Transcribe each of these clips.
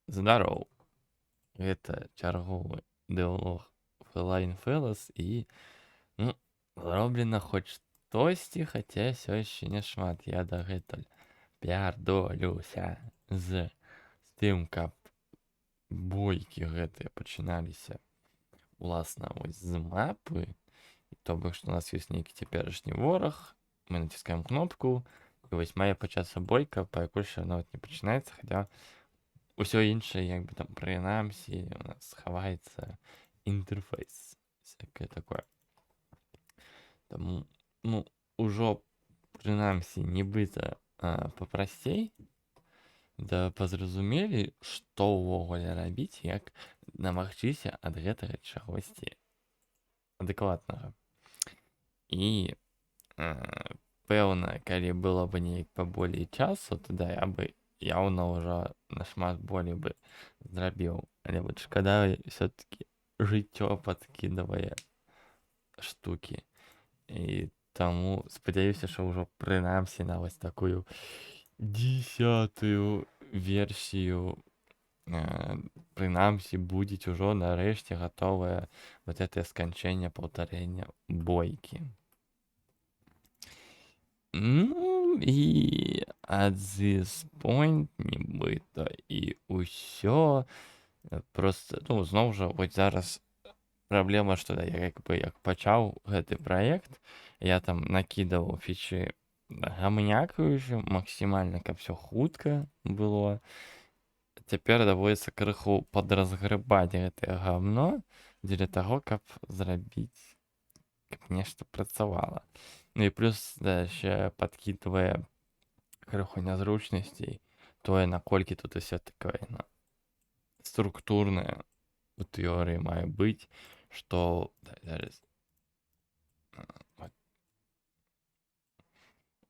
Здароў. Гэта чарговы дэўлог Feline Fellas, і, ну, зроблена хоць штосьці, хаця ўсё яшчэ не шмат. Я дагэтуль пярдолюся з тым, каб бойкі гэтыя пачыналіся уласна вось з мапы. То бок што у нас ёсць нейкі цяперашні вораг, мы націскаем кнопку, і вось мае пачацца бойка, па якой яшчэ нават не пачынаецца, хаця ўсё іншае, як бы, там прынамсі у нас хаваецца інтэрфейс, всякое такое. Таму, ну, ужо прынамсі нібыта папрасцей, да, пазразумелі, што ўвогуле рабіць, як намагчыся ад гэтага чагосьці адэкватнага. І пэўна, калі было бы неяк паболей часу, то да, я бы яўна ўжо нашмат болей бы зрабіў. Але вот шкада, всё-таки жыццё падкідвае штукі. І таму спадзяюся, што ўжо прынамсі на вось такую 10-ю версію прынамсі будзе ўжо нарэшце гатовае вот гэтае сканчэнне паўтарэння бойкі. Ну і at this point нібыта і ўсё. Просто, ну, зноў жа, вось зараз праблема, што да, я як бы як пачаў гэты праект, я там накідаваў фічы гамнякаючы максімальна, каб всё хутка было. Цяпер даводзіцца крыху падразгрыбаць гэтае гамно дзеля таго, каб зрабіць, каб нешта працавала. Ну і плюс, да, яшчэ падкідвае крыху нязручнасцей тое, наколькі тут усё такое, ну, структурнае у тэорыі мае быць, што да, зараз, вот,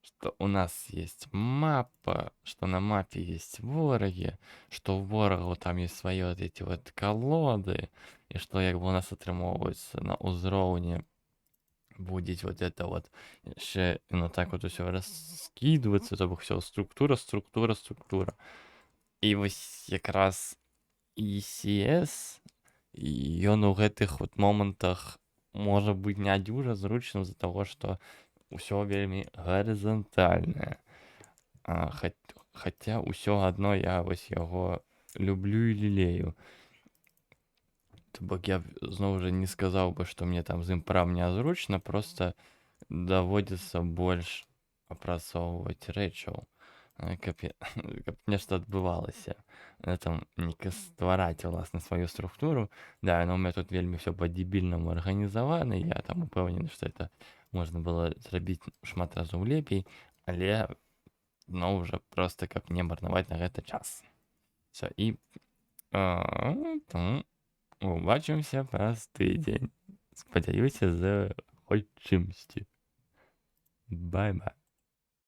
что у нас есть мапа, что на мапе есть ворагі, что у ворагаў там есть свои вот эти вот колоды, и что як бы у нас атрымоўваецца на ўзроўні будет вот это вот яшчэ, ну, так вот усё раскидываться, то бок всё структура, структура, структура. І вось якраз ECS, ён у гэтых вот момантах можа быць не дужа зручным з-за таго, што ўсё вельмі гарызантальнае. Хаця ўсё адно я вось яго люблю і лелею. То бок я б зноў жа не сказаў бы, што мне там з ім прям нязручна, просто даводзіцца больш апрацоўваць рэчаў, каб нешта адбывалася. Там неяк ствараць уласна сваю структуру. Да, яно ў меня тут вельмі ўсё па-дэбільнаму арганізавана, я там упэўнены, што это можна было зрабіць шмат разоў лепей, але, ну, ўжо просто каб не марнаваць на гэта час. Всё, і таму убачымся праз тыдзень. Спадзяюся, з хоць чымсьці. Бай-бай.